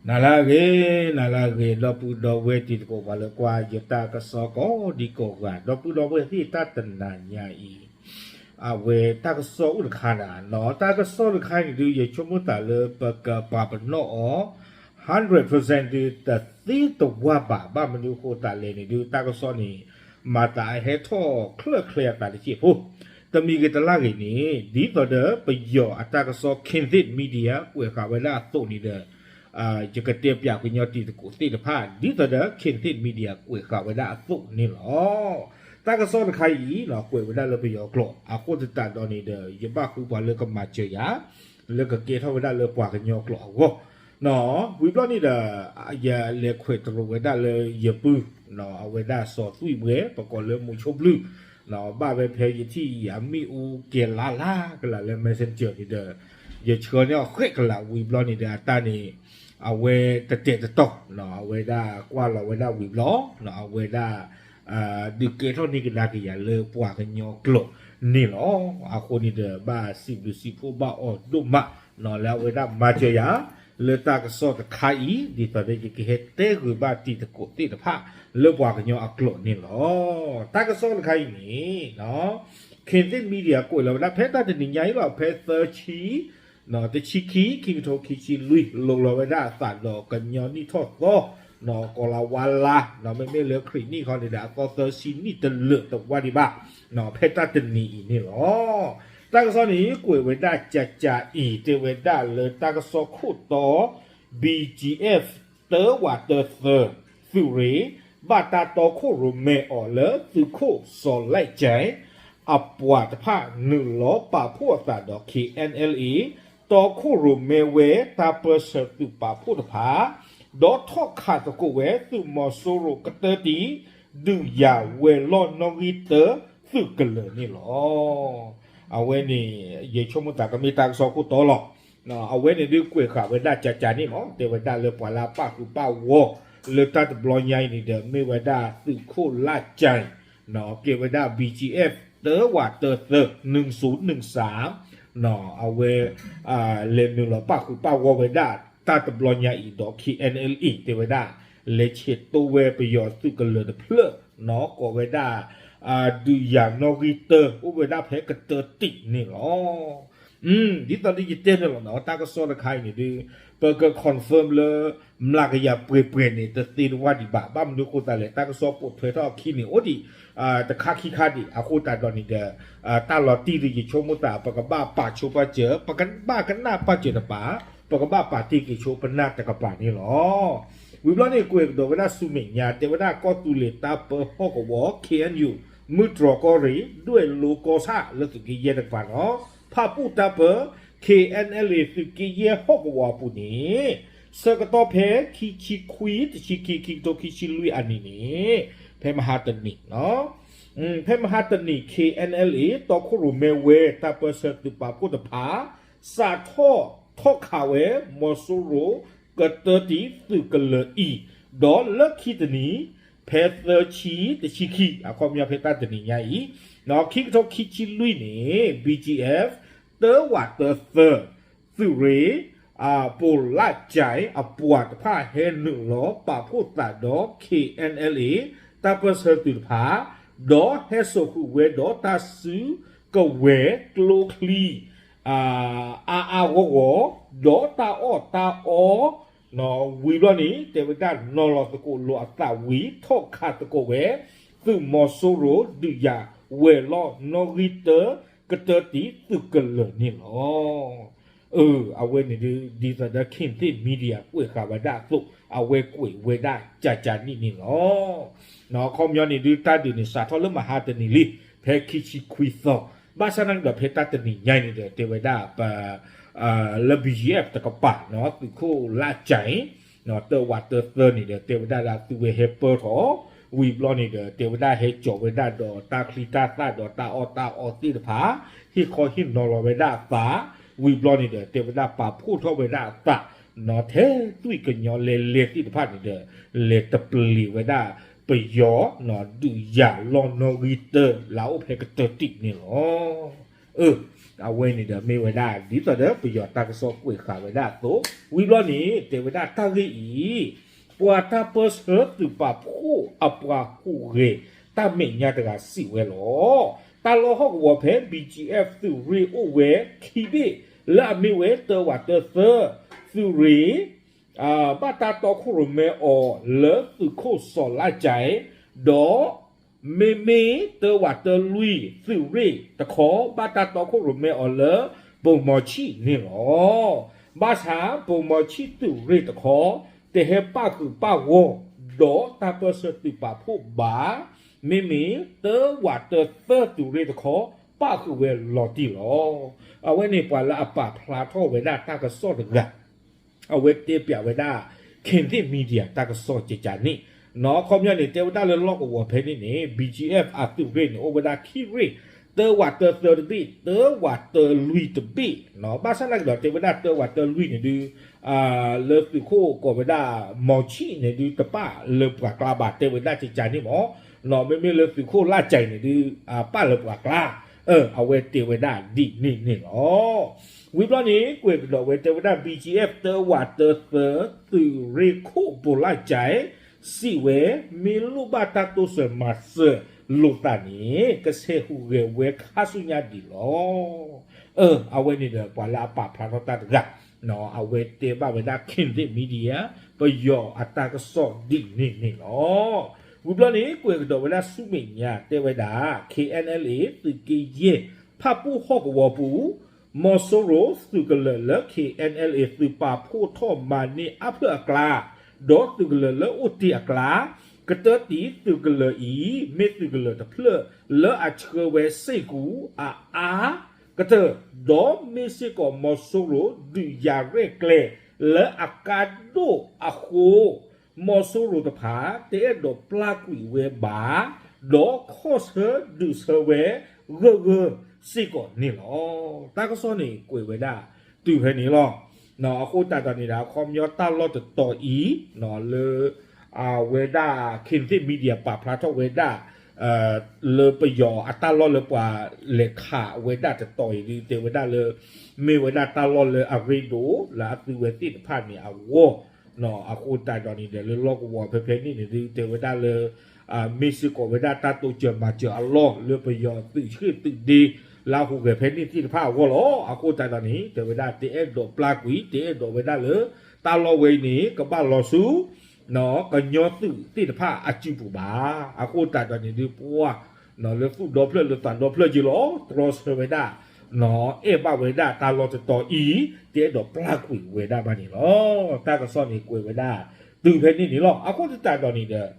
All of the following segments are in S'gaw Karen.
နၤလၢအဂ့ၤ, နၤလၢအဂ့ၤ, ဒီပုၢ်ဒီဝဲၢ်တံၤသကိးပှၤလၢကွၢ်ယတၢ်ကစီၣ်ကိးဒံကိးဂၤ, ဒီပုၢ်ဒီဝဲၢ်သ့ၣ်တၢ်တနၤညါအံၤ, အဝဲတၢ်ကစီၣ်အိၣ်တခါန့ၣ်, တၢ်ကစီၣ်တခါအံၤန့ၣ်ဒုး ယဆိကမိၣ်သးလၢပကပာ်ပနီၣ်အီၤ hundred percent ဒုးတသ့တဝါဘၣ်, ဘၣ်မနုၤအဃိသတးလဲၣ်န့ၣ်ဒုး တၢ်ကစီၣ်န့ၣ် မၤသးအဟဲထီၣ်ချၢၣ်ချဲအသးတစဲးဖိ, တမံၤဂ့ၤတလါဂ့ၤန့ၣ် ဒ်သိးဒီးပယီၤအတၢ်ကစီၣ် Khasin Media ကွဲးဃာ်ဝဲဒၣ်အသိးန့ၣ်ဒီး ယကတဲပၠးကညီတံၤသကိးသ့ၣ်တဖၣ် ဒ်သိးဒီး Khasin Media ကွဲးဃာ်ဝဲဒၣ်အသိးန့ၣ်လီၤ. တၢ်ကစီၣ်တခါအံၤ ကွဲးဝဲဒၣ်လၢပယီၤကျိာ် အဃိသတးဒီးန့ၣ်ဒီး ယဘၣ်ဃုပှၤလၢကမၤစၢၤယၤ လၢကကဲထီၣ်ဝဲဒၣ်လၢပှၤကညီကျိာ်အဂီၢ်, ဝံၤဘျီန့ၣ်ဒီး ယလဲၤခွဲးတရိးဝဲဒၣ်လၢယပုၢ် အဝဲဒၣ်စီၤသွံၣ်ဘှဲ ပကိးလၢမူဆိဘျုၣ်, ဘၣ်ဝဲဖဲယထံၣ်အမ့ၣ်အူကဲၤလါလါကလးလၢ messenger န့ၣ်ဒီး ယဆှၢန့ၢ်အီၤဃဲးကလး ဝံၤဘျီန့ၣ်ဒီး အတၢ်န့ၣ် အဝဲတတဲာ်တတီၤ အဝဲဒၣ်ကွၢ်လီၤဝဲဒၣ်ဝံၤဘျီ အဝဲဒၣ် ဒုးကဲထီၣ်န့ၢ်ကဒါက့ၤယၤလၢပှၤကညီကျိာ်န့ၣ်လီၤ. အဃိန့ၣ်ဒီး ဘၣ်စံးဘျုးစံးဖှိၣ်ဘၣ်အီၤဒိၣ်မး လၢအဝဲဒၣ်မၤစၢၤယၤ လၢတၢ်ကစီၣ်တခါအံၤ ဒ်သိးဒီးယကဟဲတဲဂ့ၤဘၣ်တံၤသကိးသ့ၣ်တဖၣ် လၢပှၤကညီအကျိာ်န့ၣ်လီၤ. တၢ်ကစီၣ်တခါအံၤန့ၣ် Khasin Media ကွဲးလီၤဝဲဒၣ်ဖဲတၢ်တနံၤညါအံၤလီၤ ဖဲသၢဆံ တဆံခံ ခံကထိခံဆံလွံၢ် လိၤလီၤဝဲဒၣ်အသးဒီးကညီနံၣ်ထီၣ်သီ ကီၤလၤဝါလါ မ့မ့ၢ်လၢခရံာ်နံၣ်ခီန့ၣ်ဒီး အသီသၢဆံနံၣ်တလၢာ်တဝါဒံးဘၣ် ဖဲတၢ်တနံၤအံၤန့ၣ်လီၤ. တၢ်ကစီၣ်န့ၣ် ကွဲးဝဲဒၣ်ကကးအံၤ တဲဝဲဒၣ်လၢတၢ်ကစီၣ်ခိၣ်တီ BGF တၢဝးတၢသၢ သုးရ့ၣ် ဘၣ်တၢ်တီခိၣ်ရိၣ်မဲအီၤလၢသုးခိၣ်စီၤလဲၣ်ကၠဲး အပှၤတဖၣ်နုာ်လီၤပာ်ဖှိၣ်အသးဒီး K N L A တီခိၣ်ရိၣ်မဲဝဲ တၢ်ပၢၢ်ဆၢသုးပာ်ဖှိၣ်တဖၣ် ဒီးထီၣ်ခးသကိးဝဲသုးမီၤစိရိၤကတၢၢ်တံၢ် ဒုးယၤဝဲၤလီၢ်နီၣ်ဂံၢ်တၢသုးကလၢၤန့ၣ်လီၤ. အဝဲန့ၣ် ယဆိကမိၣ်သးကမ့ၢ်တၢ်ကစီၣ်ခိၣ်တီလီၤ. အဝဲန့ၣ်ဒုးကွဲးဃာ်ဝဲဒၣ်ကကးန့ၣ်မ့ၢ် တဲဝဲဒၣ်လၢပှၤလၢအပာ်ဃုာ်ပာ်ဂီၢ် လၢတၢ်တဘျီညါအံၤန့ၣ်ဒီး မ့ၢ်ဝဲဒၣ်သုးခိၣ်လၢ်ကၠဲး ကဲဝဲဒၣ် B G F တၢဝးတၢသၢ နုၢ်စူနုၢ်စၢ် အဝဲ လဲၤနုာ်လီၤပာ်ဃုာ်ပာ်ဂီၢ်ဝဲဒၣ် တၢ်တဘျီညါအံၤဒီး K N L A တဲဝဲဒၣ် လဲၤဆဲးတိဝဲပယီၤသုးကလၢၤတဖျၢၣ် ကိးဝဲဒၣ် ဒုးယၤနီၣ်ဂံၢ်တၢ အိၣ်ဝဲဒၣ်ဖဲကတၢၢ်တံၢ်န့ၣ်လီၤ. ဒ်သိးဒီးယတဲန့ၣ်လီၤနီၤ တၢ်ကစီၣ်တခါအံၤန့ၣ်ဒုး ပက confirm လၢ မျးကယၤပှဲၤပှဲၤန့ၣ် တသ့တဝၢ်ဒံးဘၣ်. ဘၣ်မနုၤအဃိသတးလဲၣ် တၢ်ကစီၣ်ပိာ်ထွဲထီၣ်အခံန့ၣ် အိၣ်ဒံး တခါခံခါဒံး အဃိသတးဒီးန့ၣ်ဒီး တၢ်လီၤတံၢ်ဒုး ယဆိကမိၣ်သး ပကဘၣ်ပာ်ဆိပာ်စၢၤ ပကဘၣ်ကနၣ်ပာ်စၢၤတပၤ ပကဘၣ်ပာ်တ့ၢ်က့ၤဆိပနၢ်တကပၤန့ၣ်လီၤ. ဝံၤဘျီန့ၣ် ကွဲးကဒီးဝဲဒၣ်ဆူမဲာ်ညါ တဲဝဲဒၣ်ကီၢ်သူလ့ၤတၢ်ပၢဟီၣ်ကဝီၤ K N U မုၢ်တြီၤကီၢ်ရ့ၣ် ဒွဲၣ်လိကီၢ်ဆၣ်လၢသုးက့ယဲၢ်တကပၤနီၤ ဖၣ်ပူၣ်တၢ်ပၢ K N L A သုးက့ယဲၢ်ဟီၣ်ကဝီၤအပူၤန့ၣ် ဆၢကတီၢ်ဖဲခံဆံခွံ တဆံခံ ခံကထိခံဆံလွံၢ်အနံၤန့ၣ် ဖဲမဟါတနံၤ ဖဲမဟါတနံၤ K N L A တီခိၣ်ရိၣ်မဲဝဲ တၢ်ပၢၢ်ဆၢသုးပာ်ဖှိၣ်တဖၣ် စးထီၣ်ထီၣ်ခးဝဲ မီၤစိရိၤ ကတၢၢ်တံၢ်သုးကလၢၤအံၤ ဒီးလၢခံတနံၤ ဖဲသၢဆံ တဆံခံ အခီပညီဖဲတၢ်တနံၤညါအံၤ ခံကထိခံဆံလွံၢ်န့ၣ် B G F တၢဝးတၢသၢ သုးရ့ၣ် ပိၤလးကၠဲး အပှၤတဖၣ်ဟဲနုာ်လီၤပာ်ဖှိၣ်သးဒီး K N L A တၢ်ပၢၢ်ဆၢသုးတဖၣ် ဒီးဟဲစိာ်ဃုာ်ဝဲဒီးတၢ်စုကဝဲၤကျိချံ အါအါဂီၢ်ဂီၢ် ဒီးတၢ်အီၣ်တၢ်အီ ဝံၤဘျီန့ၣ် တဲဝဲဒၣ်နီၤလီၤသကိးလိာ်အသးဝံၤ ထီၣ်ခးသကိးဝဲ သုးမီၤစိရိၤ ဒုးယၤဝဲၤလီၢ်နီၣ်ဂံၢ်တၢ ကတၢၢ်တံၢ်သုးကလၢၤန့ၣ်လီၤ. အဝဲန့ၣ်ဒုး ဒ်သိးဒီး Khasin Media ကွဲးဃာ်ဝဲဒၣ်အသိး အဝဲကွဲးဝဲဒၣ်ကကးန့ၣ်န့ၣ်လီၤ. အခီပညီန့ၣ်ဒုး တၢ်ဒုးန့ၣ် စးထီၣ်လၢမဟါတနံၤလံ ဖဲခံဆံခွံသီ ဘၣ်ဆၣ်နာ်က့ဒီး ဖဲတၢ်တနံၤညါအံၤန့ၣ်ဒီး တဲဝဲဒၣ်ပ လၢ B G F တကပၤနီၤ သုးခိၣ်လၢ်ကၠဲး တၢဝးတၢသၢန့ၣ်ဒီး တဲဝဲဒၣ်လၢသုဝဲဟဲပၢထီၣ် ဝံၤဘျီန့ၣ်ဒီး တဲဝဲဒၣ်ဟဲကၠီၤဝဲဒၣ်ဒီးတၢ်ချံတၢ်သၣ်ဒီးတၢ်အီၣ်တၢ်အီသ့ၣ်တဖၣ် ဟ့ၣ်ခီဟ့ၣ်နီၤလီၤဝဲဒၣ်အသး ဝံၤဘျီန့ၣ်ဒီး တဲဝဲဒၣ်ပာ်ဖှိၣ်ထီၣ်ဝဲဒၣ်အသး ထဲသွံၣ်ကညီလဲၤလဲၤသ့ၣ်တဖၣ်န့ၣ်ဒီး လဲၤတပျ့ၤဝဲဒၣ်ပယီၤ ဒုးယၤလီၢ်နီၣ်ဂံၢ်တၢ လၢအအိၣ်ဖဲကတၢၢ်တံၢ်န့ၣ်လီၤ. အၢ အဝဲန့ၣ်ဒီးမ့ၢ်ဝဲဒၣ် ဒ်သိးဒီးပယီၤတၢ်ကစီၣ်ကွဲးဃာ်ဝဲဒၣ်အသိး, ဝံၤဘျီန့ၣ် တဲဝဲဒၣ်တၢ်ဂ့ၢ်အံၤ, ပှၤတၢ်ပၢၢ်ဆၢသုးပာ်ဖှိၣ်အပှၤဟူးဂဲၤတၢ်မဲာ်ညါတဂၤစံးဝဲလီၤ. တၢ်လီၢ်ဟီၣ်ကဝီၤဖဲ ဘီကၠံအ့ၣ် သုးရ့ၣ်အိၣ်ဝဲခံဘ့ၣ် လၢအမ့ၢ်ဝဲတၢဝးတၢသၢ သုးရ့ၣ် ဘၣ်တၢ်တီခိၣ်ရိၣ်မဲအီၤလၢသုးခိၣ်စီၤလါကဲ, ဒီး မ့မ့ၢ်တၢဝးတၢလွံၢ်သုးရ့ၣ်တခီ ဘၣ်တၢ်တီခိၣ်ရိၣ်မဲအီၤလၢ ပိၤမီၤဆံၣ်န့ၣ်လီၤ. ဘၣ်ဆၣ်ပိၤမီၤဆံၣ်သုးရ့ၣ်တခီ တဟဲပၣ်ဃုာ်ပၣ်ဂီၢ် ဒီးတၢ်ပၢၢ်ဆၢသုးပာ်ဖှိၣ်ဘၣ်, မ့မ့ၢ်တၢဝးတၢသၢသုးရ့ၣ်တခီ ပၣ်ဃုာ်ဝဲလီၤတံၢ်လီၤ. အဝဲန့ၣ်ပှၤလၢအပာ်ဖျါထီၣ်ဝဲဒၣ်တၢ်ကစီၣ်တဂၤ အဝဲတဲပၠးဝဲဒၣ် Kynthei Media တၢ်ကစီၣ်ကကန့ၣ်, နီၢ်ခီပညီန့ၣ် တဲဝဲဒၣ်လၢလီၢ်ကဝီၤဖဲန့ၣ်န့ၣ် ဘီကၠံအ့ၣ် အသုးရ့ၣ်န့ၣ် အိၣ်ဝဲဒၣ်ခံရ့ၣ်, တၢဝးတၢသၢတဘ့ၣ်, တၢဝးတၢလွံၢ်တဘ့ၣ်, ဘၣ်ဆၣ်သနာ်က့ဒီး တဲဝဲဒၣ်တၢဝးတၢလွံၢ်န့ၣ်ဒုး လၢသုးခိၣ်ကိးဝဲဒၣ် မီၤဆံၣ်န့ၣ်ဒုး တပၣ်လၢပှၤကျါဘၣ် တဲဝဲဒၣ်ကကန့ၣ်မး, နီၢ် မ့မ့ၢ်လၢသုးခိၣ်လါကဲန့ၣ်ဒုး ပၣ်လၢပှၤကျါ, အဝဲတဲဝဲဒၣ်ဒ်န့ၣ်န့ၣ်လီၤ. ဝံၤဘျီန့ၣ် ကွဲးကဒီးဝဲ တဲဝဲဒၣ် ဘီကၠံအ့ၣ် တၢဝးတၢသၢ သုးရ့ၣ်ခိၣ်ပိၤလါကဲ စံးဝဲ မ့ၢ်လိၣ်ဘၣ်တၢ်တိစၢၤမၤစၢၤလိာ်သးန့ၣ် ကဆဲးဟူးဂဲၤဝဲခါဆူညါဒံးလီၤ. အဝဲန့ၣ်ဒီး ပှၤလၢအပာ်ဖျါထီၣ်တၢ်တဂၤ, အဝဲတဲဘၣ်ဝဲဒၣ် Kynthei Media ပယီၤအတၢ်ကစီၣ်ဒ်န့ၣ်န့ၣ်လီၤ. ဝံၤဘျီန့ၣ် ကွဲးကဒီးဝဲဒၣ်ဆူမဲာ်ညါ တဲဝဲဒၣ် K N L A သုးက့ယဲၢ် ဖၣ်ပူၣ်ဟီၣ်ကဝီၤပူၤ မီၤစိရိၤသုးကလၢၤလၢ K N L A သုးပာ်ဖှိၣ်ထီၣ်မၤန့ၢ်အါဖျၢၣ်အကျါ, ဒီးသုးကလၢၤလၢအိၣ်တ့ၢ်အကျါ, ကတၢၢ်တံၢ်သုးကလၢၤအံၤ မ့ၢ်သုးကလၢၤတဖျၢၣ်လၢအဆှၢဝဲစ့ၢ်ကီးအါအါကတၢၢ်, ဒီးမ့ၢ်စ့ၢ်ကီးမီၤစိရိၤဒုးယၤရဲၣ်ကျဲၤလၢအကါဒိၣ်အဃိ မီၤစိရိၤတဖၣ် တအဲၣ်ဒိးပျၢ်ကွံာ်ဝဲဘၣ်, ဒီးခီၣ်ဆၢဒုးဆၢဝဲဂၢၢ်ဂၢၢ်စ့ၢ်ကီးန့ၣ်လီၤ. တၢ်ကစီၣ်န့ၣ်ကွဲးဝဲဒၣ်တုၤဖဲန့ၣ်လီၤ. အဃိသတးဒီးန့ၣ်ဒီး အခီပညီတၢ်လီၢ်တတီၤအံၤ လၢ အဝဲဒၣ် Kynthei Media ပာ်ဖျါထီၣ်ဝဲဒၣ် လၢပယီၤအတၢ်လီၢ်လၢပှၤလဲၤခးဝဲဒၣ်တတီၤအံၤဒုး တဲဝဲဒၣ်လၢ မ့ၢ်ဝဲဒၣ်တၢ်လီၢ်လၢအရ့ဒိၣ်လၢအသုဝဲသ့ၣ်တဖၣ်န့ၣ်အဂီၢ်, အဃိသတးဒီးန့ၣ်ဒီး လၢလီၢ်ကဝီၤဖဲဖဲန့ၣ်န့ၣ်ဒုး တဲဝဲဒၣ်လၢ မ့ၢ်စ့ၢ်ကီးဝဲဒၣ်တၢ်တိစၢၤမၤစၢၤအလီၢ်လၢပယီၤသုးဆှ့ၣ်သုးဒ့ လၢအဟူးဂဲၤဖဲန့ၣ်သ့ၣ်တဖၣ်အဂီၢ်လီၤ. အဃိသတးဒီးန့ၣ် တဲဝဲဒၣ်တအဲၣ်ဒိးပျၢ်ကွံာ် တအဲၣ်ဒိးဝဲဒၣ်လၢ တၢ်လီၢ်ဝဲအံၤန့ၣ် ကဘၣ်လီၤဆူ ကညီသုးသ့ၣ်တဖၣ်အစုပူၤဘၣ်. အဃိသတးဒီးန့ၣ်ဒုးပှၤ လၢသူၣ်ဒီဖျၢၣ်လၢသးဒီဖျၢၣ်က့လီၤ တြီဆၢဝဲဒၣ် အဲၣ်ဘၣ်ဝဲဒၣ်တၢ်လီၢ်တတီၤအံၤ တအဲၣ်ဒိးပျၢ်ကွံာ်ဝဲဒၣ်ဘၣ်န့ၣ်လီၤ. တၢ်ကစီၣ်န့ၣ်ကွဲးဝဲဒၣ် တုၤဖဲန့ၣ်န့ၣ်လီၤ. အဃိသတးဒီးန့ၣ်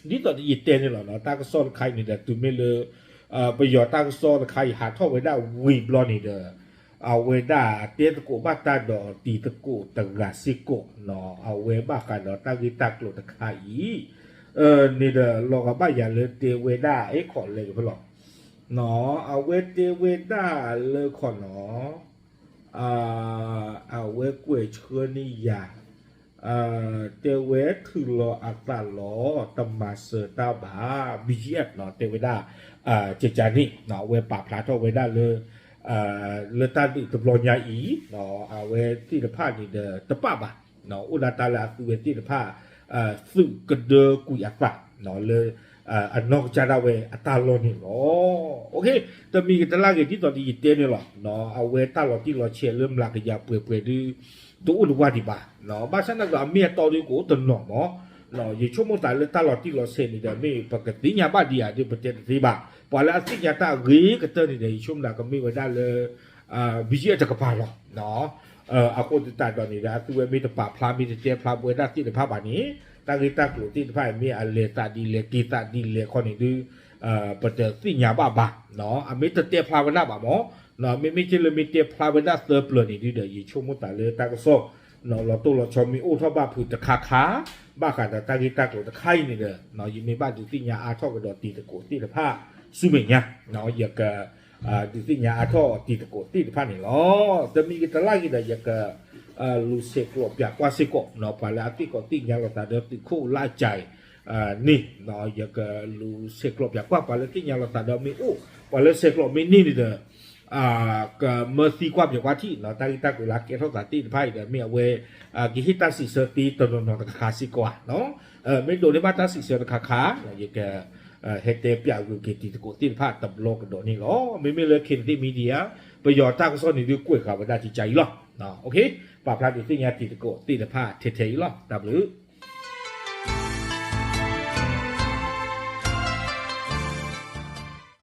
ဒီး ဒ်သိးယတဲန့ၣ်လီၤနီၤ တၢ်ကစီၣ်တခါအံၤန့ၣ်ဒီး တုၤမ့ၢ်လၢ ပယီၤတၢ်ကစီၣ်တခါအံၤဟးထီၣ်ဝဲဒၣ်ဝံၤဘျီန့ၣ်ဒီး အဝဲဒၣ်တဲသကိးဘၣ်တၢ်ဒီးတံၤသကိးတဂၤစ့ၢ်ကီးနီၤ အဝဲဘၣ်ဃးဒီးတၢ်ဂ့ၢ်တၢ်ကျိၤတခါအံၤ န့ၣ်ဒီး လီၤဂာ်ဘၣ်ယၤလၢတဲဝဲဒၣ် အဲၣ်ခီးလဲကဖဲလီၤ အဝဲတဲဝဲဒၣ်လၢခီနီၤ အဝဲကွဲးဆှၢန့ၢ်ယၤ တဲဝဲထုးလီၤအသးလီၤ တမၤစၢၤတၢ်ဘၣ် ဘီကၠံအ့ၣ်နီၤ တဲဝဲဒၣ် ကကန့ၣ် အဝဲပာ်ဖျါထီၣ်ဝဲဒၣ်လၢ လၢတၢ်ဒုးတဘျီညါအံၤ အဝဲသ့ၣ်တဖၣ်န့ၣ်ဒီးတပာ်ဘၣ် အိၣ်ဒၣ်တၢ်လၢအသုဝဲသ့ၣ်တဖၣ် သုးကဒၢကွံာ်အသး လၢ အနီၢ်ကစၢ်ဒၣ်ဝဲအတၢ်လီၢ်န့ၣ်လီၤ. တမံၤကတလၢ်ဂ့ၤဒ်သိးဒီးယတဲန့ၣ်လီၤ. အဝဲတၢ်လီၤတံၢ်လီၤဆဲးလၢမျးကယၤပှဲၤပှဲၤဒုး တအိၣ်တဝၢ်ဒံးဘၣ်. ဘၣ်ဆၣ်သနာ်က့ဒီး အမ့ၢ်အတီဒုးကအိၣ်တနီၤမး ယဆိကမိၣ်သးလၢတၢ်လီၤတံၢ်လီၤဆဲးန့ၣ်ဒီး မ့ၢ်ပကသ့ၣ်ညါဘၣ်ဒံးဧါဒီး ပတဲတသ့ဘၣ်. ပှၤလၢအသ့ၣ်ညါတၢ်အဂ့ၤကတၢၢ်န့ၣ်ဒီး ယဆိကမိၣ်သးကမ့ၢ်ဝဲဒၣ်လၢ ဘီကၠံအ့ၣ်တကပၤလီၤ. အဃိသတးဒီးန့ၣ်ဒီး အသုဝဲမ့ၢ်တပာ်ဖျါ မ့ၢ်တတဲဖျါဝဲဒၣ်သ့ၣ်တဖၣ်ဘၣ်န့ၣ် တၢ်ဂ့ၢ်တၢ်ကျိၤသ့ၣ်တဖၣ်အံၤ မ့ၢ်အလဲၤသးဒ်လဲၣ် က့ၤသးဒ်လဲၣ်ခီန့ၣ်ဒုး ပတသ့ၣ်ညါဘၣ်ဘၣ်. အမ့ၢ်တတဲဖျါဝဲဒၣ်ဘၣ်မး မ့မ့ၢ်က့လၢမ့ၢ်တဲဖျါဝဲဒၣ်သၢပျၢၤန့ၣ်ဒုးဒီး ယဆိကမိၣ်သးလၢတၢ်ကစီၣ် လီၤတိၢ်လီၤဆီမ့ၢ်အိၣ်ထီၣ်ဘၣ်ဖုးတခါခါ ဘၣ်ဃးဒီးတၢ်ဂ့ၢ်တၢ်ကျိၤတခါအံၤန့ၣ်ဒီး ယမ့ၢ်ဘၣ်ဒုးသ့ၣ်ညါအါထီၣ်ကဒီးတံၤသကိးသ့ၣ်တဖၣ်ဆူမဲာ်ညါ ယက ဒုးသ့ၣ်ညါအါထီၣ်တံၤသကိးသ့ၣ်တဖၣ်န့ၣ်လီၤ. တမံၤကတလၢ်ဂ့ၤဒီး ယက လူၤဆဲးကျိးပၠးကွၢ်စ့ၢ်ကီး ပှၤလၢအသ့ၣ်ကီးသ့ၣ်ညါလိာ်သးဒီးသုးခိၣ်လါကၠဲးန့ၣ် ယကလူၤဆဲးကျိးပၠးကွၢ် ပှၤလၢသ့ၣ်ညါလိာ်သးဒီးမ့ၢ်အိၣ် ပှၤလၢဆဲးကျိးမ့ၢ်န့ၢ်န့ၣ်ဒီး ကမၢသံကွၢ်ပယီၤကွၢ်ထံၣ် တၢ်ဂ့ၢ်တၢ်ကျိၤလၢကဲထီၣ်သးသ့ၣ်တဖၣ်အံၤဒီး မ့ၢ်အဝဲ ကဟ့ၣ်တၢ်စံးဆၢသ့တနီၤနီၤတခါခါစ့ၢ်ကီးဧါ. မ့ၢ်ဒိးန့ၢ်ဘၣ်တၢ်စံးဆၢတခါခါ ယက ဟဲတဲပၠးဂုာ်က့ၤတံၤသကိးသ့ၣ်တဖၣ်တဘျီကဒီးန့ၣ်လီၤ. မ့မ့ၢ်လၢ ခ့ၣ်နသ့ၣ် Media ပယီၤတၢ်ကစီၣ်န့ၣ်ဒုးကွဲးဃာ်ဝဲဒၣ်ကကါအံၤလီၤ. ပာ်ဖျါဒုးသ့ၣ်ညါတံၤသကိးသ့ၣ်တဖၣ်ထဲထဲအံၤလီၤ. တၢ်ဘျုး